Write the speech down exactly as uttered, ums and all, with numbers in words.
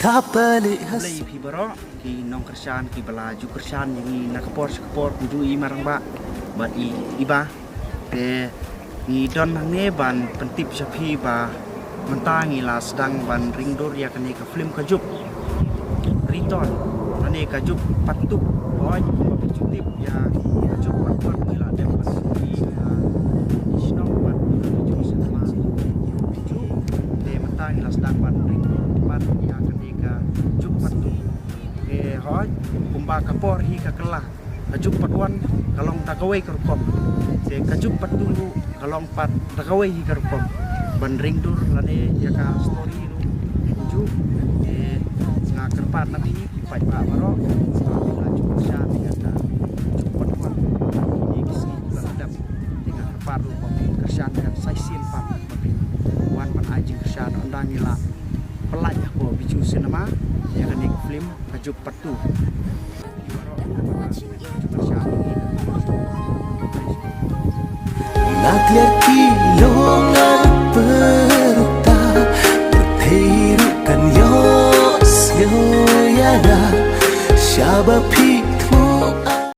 Khublei ïa phi baroh ki nongkyrshan kiba la ju kyrshan ïa ngi na ka por sha ka por, kumjuh i Marangbah bad i, i Bah. Te ngi don hangne ban pyntip sha phi ba mynta ngi la sdang ban ring dur ïa kane ka film Ka Jup Return lane Ka Jup Part two. Hooid, kumba phi ju tip ïa Ka Jup Part one ngi la dep ban screen ha i shnong bad ha Bijou Cinema. Te mynta ngi la sdang ban ring dur pat ïa kane Ka Jup Part two. Te hooid, kumba ka por hi ka kylla, Ka Jup Part one ka long da kawei ka rukom, te Ka Jup Part two ruh ka long pat da kawei hi ka rukom. Ban ring dur lane ïa ka story ruh kumjuh. Te nga kyrpad na phi ki paidbah baroh ba phin la ju kyrshan ïa ka Jup Part one. Ïa ki sngi kiba la dep, te nga kyrpad ruh ba phin kyrshan ïa ka sa shisien pat, ba phin wan ban ai jingkyrshan. Ynda ngi la pyllait hapoh Bijou Cinema ïa kane ka film Ka Jup Part two. Na kliar ki long ngan pyrta, pyrthei ruh kan ïohsngew ïa nga. Shaba phi